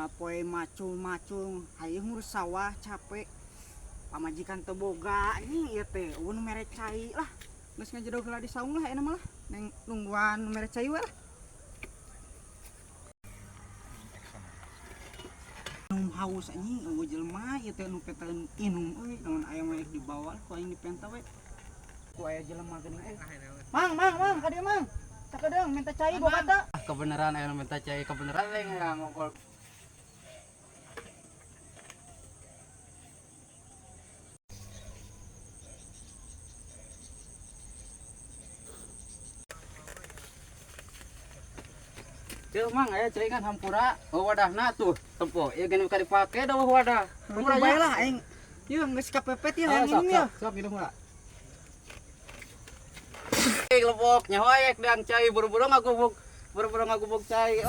Unggal poe macul-macul, hayu ngurus sawah capek. Pamajikan teu boga anjing ieu teh, euweuh nu mere cai lah. Geus ngajedog heula di saung lah ayeuna mah lah. Neng nungguan nu mere cai we lah. Inum haus anjing, euweuh jelema ieu teh nu petaeun inum euy, naon aya mah dibawa lah ku aing dipenta we. Ku aya jelema geuning euy. Mang, mang, mang, ka dieu mang. Sakedeung minta cai dua kata. Kebenaran ayo minta cai kebenaran lain ngokol. Ceu mang aya cai kan hampura, oh wadahna tuh tempo. Ieu geuning ka dipake da wadah. Hampura bae lah aing. Yeuh geus kapepet ya hayang Sok, inum ya. sok, sok minum heula. Eh lebok nyaho aya dang cai buru-buru ngagubuk cai.